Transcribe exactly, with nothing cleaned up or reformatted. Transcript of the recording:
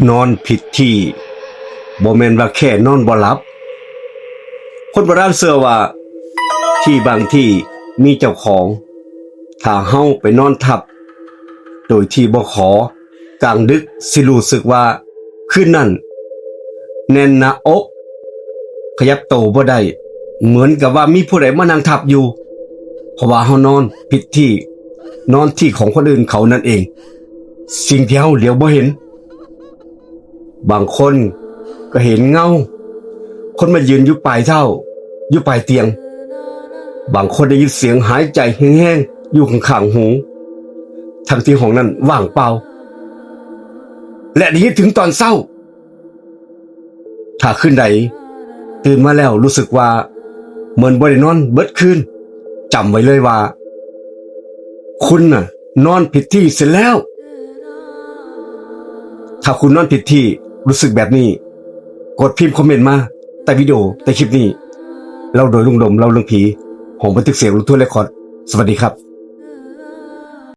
นอนผิดที่ บ่แม่นว่าแค่นอนบ่หลับ คนโบราณเชื่อว่า ที่บางที่มีเจ้าของ ถ้าเฮาไปนอนทับ โดยที่บ่ขอ กลางดึกสิรู้สึกว่า คืนนั้น แน่นหน้าอก ขยับโตบ่ได้ เหมือนกับว่ามีผู้ใดมานั่งทับอยู่ เพราะว่าเฮานอนผิดที่ นอนที่ของคนอื่นเขานั่นเอง สิ่งที่เฮาเหลียวบ่เห็น บางคนก็เห็นเงา คนมายืนอยู่ปลายเท้า อยู่ปลายเตียง บางคนได้ยินเสียงหายใจแห้งๆ อยู่ข้างๆ หู ทั้งที่ห้องนั้นว่างเปล่า และได้ยินถึงตอนเช้า ถ้าคืนใดตื่นมาแล้วรู้สึกว่าเหมือนบ่ได้นอนเบิดคืน จำไว้เลยว่า คุณน่ะ นอนผิดที่เสียแล้ว ถ้าคุณนอนผิดที่รู้สึกแบบนี้ กดพิมพ์คอมเมนต์มาใต้วิดีโอใต้คลิปนี้ เล่าโดยลุงดมเล่าเรื่องผี ห้องบันทึกเสียงลุงทวนเรคคอร์ด สวัสดีครับ